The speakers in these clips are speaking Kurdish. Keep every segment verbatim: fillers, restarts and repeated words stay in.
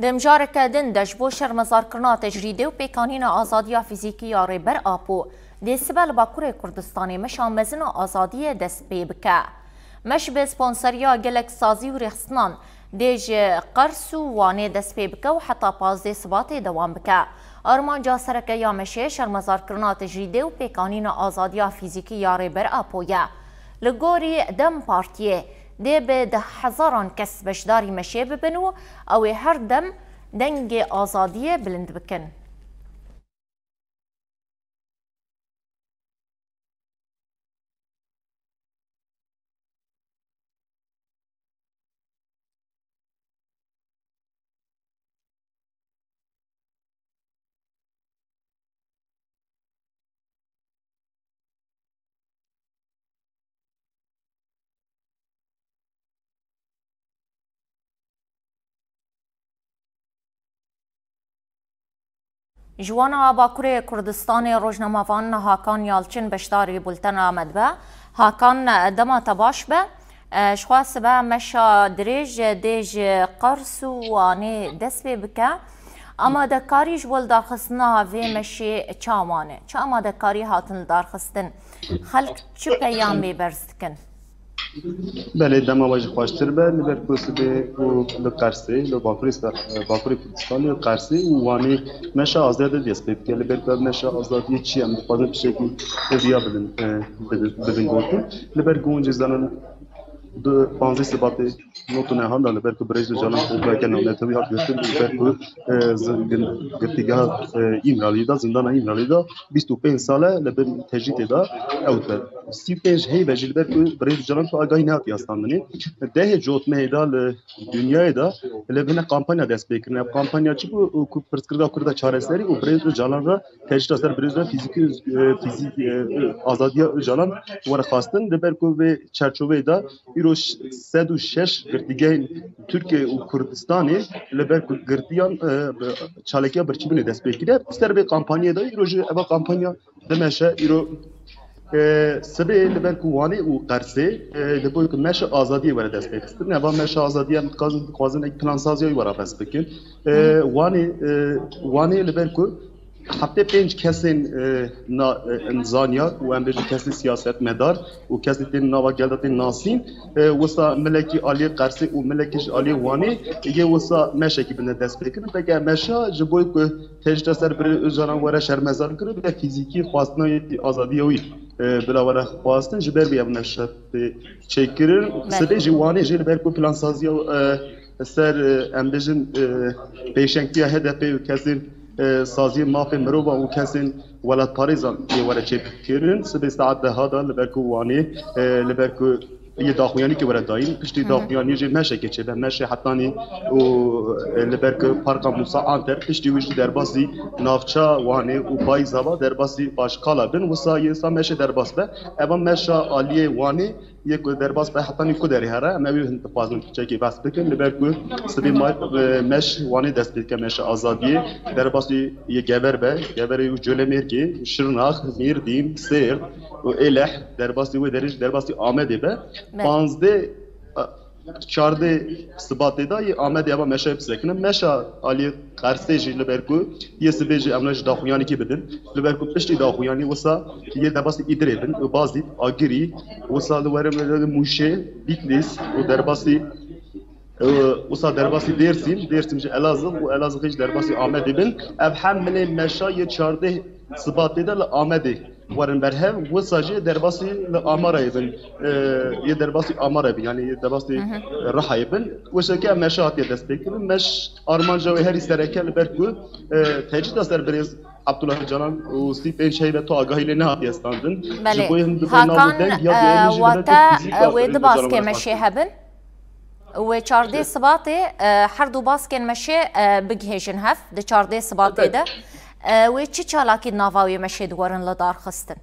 Di mijareke din de ji bo şermezarkirina tecrîdê û pêkanîna azadiya fîzîkî ya Rêber Apo dê sibe li Bakurê Kurdistanê meşa mezin a azadiyê dest pê bike. Meş bi sponseriya gelek sazî û rêxistinan dê ji Qers û Wanê dest pê bike û heta pazdeh Sibatê dewam bike. Armanca sereke ya meşê şermezarkirina tecrîdê û pêkanîna azadiya fîzîkî ya Rêber Apo ye. Li gorî DEM Partiyê, dê bi deh hezaran kes beşdarî meşê bibin û ew ê her dem dengê azadiyê bilind bikin. Ji wana Bakurê Kurdistanê rojnamevan Hakan Yalçin beşdarî bultena me dibe. Hakan, dema te baş be. E, ji xwe sibe meşa dirêj dê ji Qers û Wanê dest pê bike. Amadekarî ji bo lidarxistina vê meşê çawan e? Çi amadekarî hatin lidarxistin? Xelk çi peyamê berz dikin? Belê, dema we jî xweştir be. Li ber ku sibê û li Qersê, li Bakurê Ser-, Bakurê Kurdistanê, Qersê û Wanê meşa azadiyê dest pê bike. Li ber ku ev meşa azadiyê çi ye? Em dixwazin tiştekî hêviya bidin, e, bidin, bidin gotin. Li ber ku hûn jî zanin, di panzdeh Sibatê not û nehan de li ber ku birêz Ocalan û belge navnetewî hat girtin, li ber ku, e, zi-, gin-, girtîgeha, e, Îmraliyê de, zindana Îmraliyê de bîst û pênc sal e li bin tecrîdê de ew dibe. Sî û pênc heyv e jî li ber ku birêz Ocalan tu agahî nehatiye standinê. Dehê cotmehê de li dinyayê de li bine kampanya dest pê kirin. Ev kampanya çi bû? Ku pirsgirêka Kurda çareserî û birêz Ocalan re tecrîda ser birêz Ocalan fîzîkî, e, fîzîkî, e, azadiya Ocalan were xwestin. Li ber ku vê çerçoveyê de îro ş-, sed û şeş girtîgehên Tirkiye û Kurdistanê li ber ku girtiyan, e, bi, çalakiya birçîbûnê dest pê kiriye. Ser vê kampanyayê de îro jî eva kampanya dimeşe. Îro, e, sibê li ber ku Wanê û Qersê, e, li bo ku meşa azadiyê were dest pê xistin. Eva meşa azadiyê em dixwazin, dixwazin êk plansaziya wî were bes bikin. E, Wanê, e, Wanê li ber ku heftê pênc kesên, e, na, e, zanya û em bêjin kesên siyasetmedar û kesên tên nava gel de tên nasîn, e, wisa milekî aliyê Qersê û milekî ji aliyê Wanê yê wisa meşekî bine dest pê kirin. Peke meşa ji bo ku tecrîda ser birê Ocalan were şermezar kirin, bile fîzîkî xwastina azadiya wî, e, bila were xwastin, ji ber vê ev meşa tê çêkirin. Belê. Sibê jî Wanê jî li ber ku plansaziya, e, ser, e, em bêjin, e, pêşengtiya H D P û kesên, e, saziyên mafê mirovan û kesên welatparêzan ê were çêkirin. Sibê saet deha de li ber ku Wanê, e, li ber ku yê daxuyanîkê were dayîn, piştî Hı hı. daxuyaniyê jî meşekê çêbe, meşê hetanî û, e, li ber ku Parka Musa Anter, piştî wî jî derbasî navça Wanê û payîza va derbasî paşqala bin, wisa yê sa meşê derbas be. Eva meşa aliyê Wanê yê ku derbas be hetanî ku derê here, em ewî hin dixwazin piçekê behs bikin, li ber ku sibê ma-, e, meş Wanê dest pê dike, meşa azadiyê, derbasî yê Gever be, Geverê û Colemêrgê, Şirnax, Mêrdîn, Sêrt û Êleh, derbasî wê derê jî derbasî Amedê be. Be. Panzdeh, e, çardeh Sibatê de yê Amedê eva meşa bisekinin. Meşa aliyê Qersê jî li ber ku yê sibê jî em ne ji daxuyanîkê bidin. Li ber ku piştî daxuyanî wisa yê derbasî Îdirê bin, Bazîd, Agirî, wisa li werin Mûşê, Bîtlîs û derbasî, e, wisa derbasî Dêrsim, Dêrsim ji Elazığ û Elazığê ji derbasî Amedê bin. Ev hem milê meşa yê çardeh Sibatê de li Amedê werin berhev, wisa jî derbasî li Amarayê bin, e, yê derbasî Amara bin, yanî yê derbasî Hı hı. Rihayê bin. Wisa ke meşa hatiye destpêkirin, meş armanca wê herî sereke li ber ku, e, tecrîda ser birêz Abdullah Öcalan û sî pênc heyve tu agahî lê nehatiye standin. Belê. Ji bo hin dibe nav û Hakan, deng ya e, duyemîn jî wate, dibe fîzîka e, wê birêz du Ocalan baskê were meşê xwestin. Hebin. Wê çardeh Sibatê, e, her du baskên meşê, e, bigihêjin hev di çardeh Sibatê Elbet. de. E, wê çi çalakî di nava wê meşê di werin li dar xistin?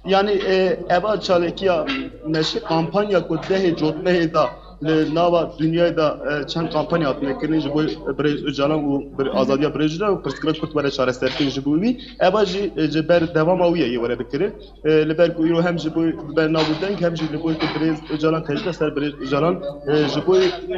Yanî, e, eva çalekiya meşê kampanya ku dehê cotmehê da Li nava dinyayê de, e, çend kampanya hatine kirin ji bo birêz Ocalan û bir-, azadiya birêz Ocalan û pirsgirêka Kurd were çareserkirin ji bo wî. Eva jî, e, ji ber dewama wî ye yê were bikirin. E, li ber ku îro hem ji bo bibe nav û deng hem jî li bo ku birêz Ocalan tecrîd ser birêz Ocalan, e, ji bo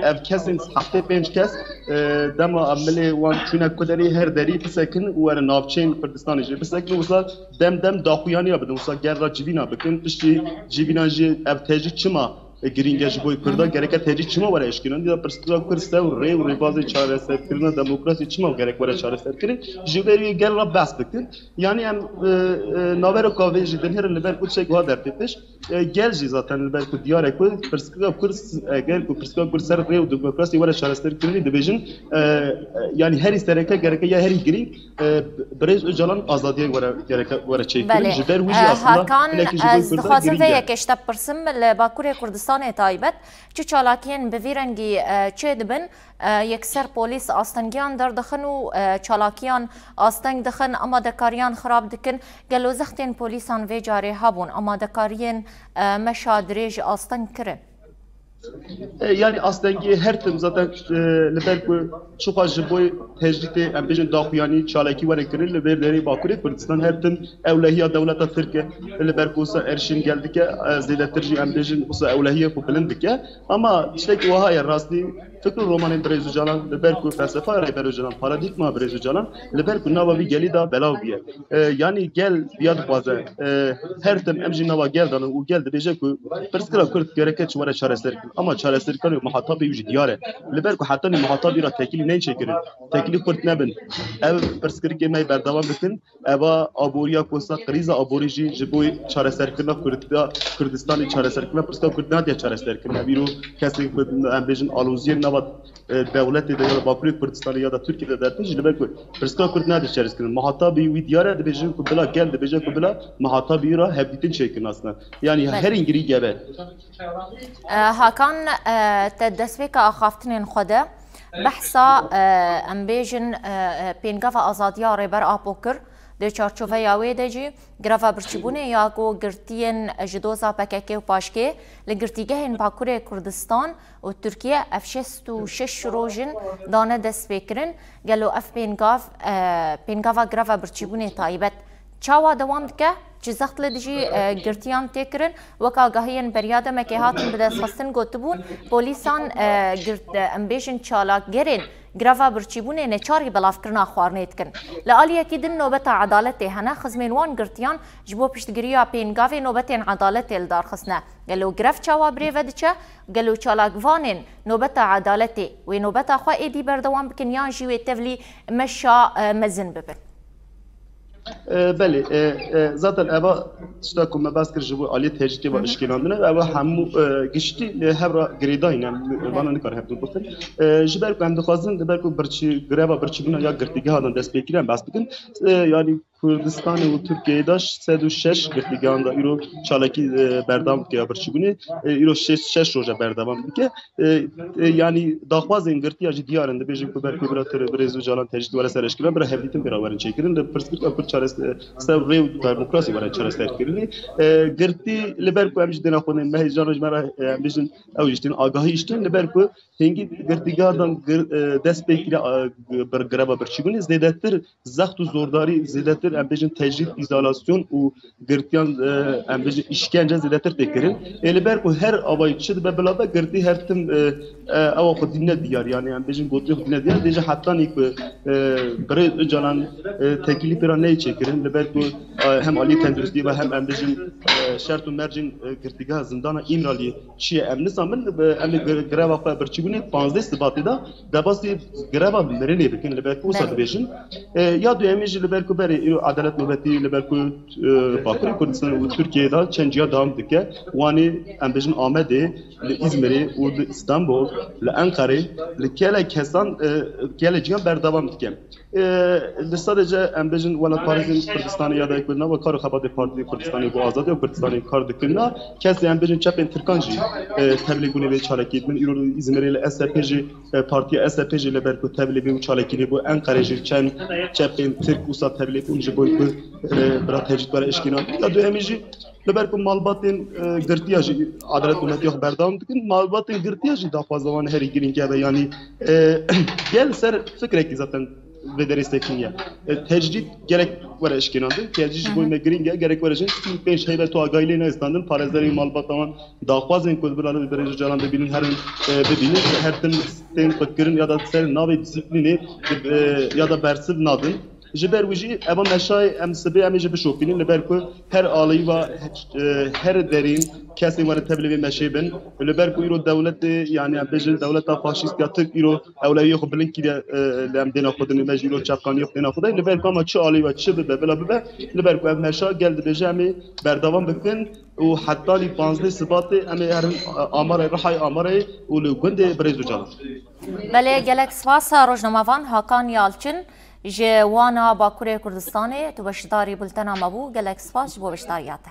ev kesên heftê pênc kes, e, dema milê wan çûne ku derê her derî bisekin û were navçeyên Kurdistanê jî bisekin û wisa dem dem daxuyaniya bidin, wisa ger re civîna bikin. Piştî civînan jî ev tecrîd çima girîng e ji bo Kurda, gereke tecrîd çima were eşkînan? Ya pirsgirêka Kurd ser rê û rêbazê çareserkirina demokrasî çima gerek were çareserkirin? Ji ber wê gel re behs bikin. Yanî em, e, e, navero kavê jî dinêrin li ber ku tiştek wiha dertê pêş. E, gel jî zaten li ber ku diyar e ku pirsgirêka Kurd, eger ku pirsgirêka Kurd ser rê û demokrasî were çareserkirinî dibêjin, e, e, yanî herî sereke gereke ya herî girîng, e, birêz Ocalan azadiyê were, gereke were çêkirin. Belê. Ji ber wî jî E, aslında Hakan, hinekî ji bo ez Kurdan dixwazim girîng vê e. Yekê ji te bipirsim, li Bakurê Kurdistanê taybet çi çalakiyên bi vî rengî, e, çêdibin? E, yekser polîs astengiyan derdixin û, e, çalakiyan asteng dixin, amadekariyan xirab dikin. Gelo zextên polîsan vê carê hebûn? Amadekariyên, e, meşa dirêj asteng kirin? E, yanî astengiyê her tim zaten, e, li ber ku çiqas ji bo tecrîdê, em bêjin, daxuyanî çalakî were kirin, li vê derê Bakurê Kurdistan her tim ewlehiya dewleta Tirk e, li ber ku wisa erşîn gel dike, e, zêdetir jî em bêjin wisa ewlehiya xwe bilind dike. Ama tiştekî wiha ye rastî, fikr û romanên birêz Ocalan, li ber ku felsefa Rêber Ocalan, paradîgma birêz Ocalan, li ber ku nava vî gelî de belav bûye. E, yanî gel viya dixwaze, e, her tim em jî nava gel danin û gel dibêje ku pirsgirêka Kurd gereke çi were çareserkirin. Ama çareserkirin û muhatabê wî jî diyar e. Li ber ku hetanî muhatabî re tekilî neyên çêkirin, tekilî xurt nebin, ev pirsgirêkê me berdewam bikin. Eva aboriya ku wisa krîza aborî jî ji bo çareserkirina Kurda-, Kurdistanê, çareserkirina pirsgirêka Kurd nadiye çareserkirin. Ev îro kesên ku em bêjin aloziyên nava, e, dewletê de ya da Bakurê Kurdistanê ya da Tirkiyê de dertin jî li ber ku pirsgirêka Kurd nadiye çareserkirin. Muhatabî wî diyar e, dibêjin ku bila gel, dibêje ku bila muhatabî re hevdîtin çêkirin aslında. Yanî Belê. herî girîng ev e. E, Hakan, e, te destpêka axaftinên xwe de behsa, e, em bêjin, e, e, pêngava azadiya Rêber Apo kir. Di çarçoveya wê de jî greva birçîbûnê ya ku girtiyên ji doza P K K û PAJKê li girtîgehên Bakurê Kurdistan û Tirkiye ev şêst û şeş roj in dane destpêkirin. Gelo ev pêngav, e, pêngava greva birçîbûnê taybet çawa dewam dike? Çi zext li dijî, e, girtiyan tê kirin? Wek agahiyên beriya demekê hatin bidestxistin gotibûn, polîsan, e, girt-, e, em bêjin çalakgerên greva birçîbûnê neçarî belavkirina xwarinê dikin. Li aliyekî din nobeta edaletê hene, xizmên wan girtiyan ji bo piştgiriya pêngavê nobetên edaletê li dar xistine. Gelo grev çawa birêve diçe? Gelo çalakvanên nobeta edaletê wê nobeta xwe êdî berdewam bikin yan jî wê tevlî meşa, e, mezin bibin? E, belê, e, e, zaten eva tişta ku me behs kir ji bo aliyê tecrîdê ve Hı hı. eşkênandine, eva hemû, e, giştî li hev re girêdayî ne, Hı. vana nikare hevdû bixin. E, ji ber ku em dixwazin, ji ber ku birçî, greva birçîbûna ya girtîgeha de dest pê kiriye, em behs bikin. E, yanî Kurdistanê û Tirkiyeyê de sed û şeş girtîgehan de îro çalakî, e, berdewam dike ya birçîbûnê. E, îro şeş, şeş roje berdewam dike. E, e, yanî daxwazên girtiya jî diyar in. Dibêjin ku ber ku bira Tir-, birêz Ocalan tecrîd were serleşkirin, bira hevdîtin pê re werin çêkirin. Li pirsgirêka Kurd çares-, ser rê û demokrasî were çareserkirinê. E, girtî li ber ku em jî dêna xwe nên, me hêjana ji me re, e, em bêjin, ew jî tînin agahî jî tînin. Li ber ku hingî girtîgehan gir-, e, dest pê kiriye, e, bir greva birçîbûnê zêdetir zext û zordarî, zêdetir, em bêjin, tecrîd, îzolasyon û girtiyan, e, em bêjin, îşkence zêdetir tê kirin. Ê li ber ku her avayî çi dibe bila be, girtî her tim, e, e, ewa xwedî ne diyar, yanî em bêjin, gotinê xwedî ne diyar, dêje hetanî ku, e, birêz Ocalan, e, tekilî pê re neyê çêkirin, li ber ku, e, hem aliyê tenduristiyê ve hem em bêjin, e, şert û mercên, e, girtîgeha zindana Îmraliyê çi ye em nizanin, em ê gre-, greva xwe birçîbûnê panzdeh Sibatê de debasî greva mirinê bikin, li ber ku wisa Belê. dibêjin. E, ya duyemîn jî li ber ku berê îro edalet nobetî li ber ku, e, Bakurê Kurdistanê û Tirkiyeyê de çend ciya dewam dike. Wanê, em bêjin Amedê, li Îzmirê û li Îstanbul, li Enqerê, li gelek kesan, e, gelek ciyan berdewam dike. E, li sadece em bêjin welatparêzên Kurdistanê ya da ku nava kar û xebatê Partiyê Kurdistanê bo azadiya Kurdistanê kar dikin, na kesê em bêjin çepên Tirkan jî, e, tevlî bûne vê çalakî dibin. Îro li Îzmirê li S H P jî, e, partiya S H P jî li ber ku tevlî bû çalakî lê bû, Enqerê jî çend çepên Tirk wisa tevlî bûn ji bo ku, e, bira tecrîd were eşkînan. Ya duyemîn jî Li ber ku malbatên e, girtiya jî edalet û metiya xwe berdewam dikin, malbatên girtiya jî daxwaza wan herî girîng e. Yanî e, gel ser fikrekî zaten vê derê sekiniye. E, tecrîd gerek were eşkênandin, tecrîd ji bo me girîng e, gerek were jin sî û pênc heybe tu agahî lê nestandin, parêzerên malbata wan daxwazên ku li vir li Birêz Ocalan dibînin herin e, bibînin, her tim tên xwedkirin ya da ser navê disiplînê e, ya da bersiv nadin. Ji ber wî jî eva meşayê em sibê em ê jî bişopînin, li ber ku her alî ve e, her derîn kesên were tevlê vê meşê bin. Li ber ku îro dewletê, yanî em bêjin dewleta faşîst ya Tirk îro ewlewiyê xwe bilind kiriye e, li em dêna xwe dinê me jî îro çavkaniyê xwe dêna xwe de. Li ber ku ama çi alî ve çi bibe bila bibe, li ber ku ev meşa gel dibêje em ê berdewam bikin û hetanî panzdeh Sibatê em ê herin e, Amarayê, Rihayê Amarayê û li gundê Birêz Ocalan. Belê, gelek spas rojnamevan Hakan Yalçin ji Wana Bakurê Kurdistanê, tu beşdarî bultena me bû. Gelek spas ji bo beşdariya te.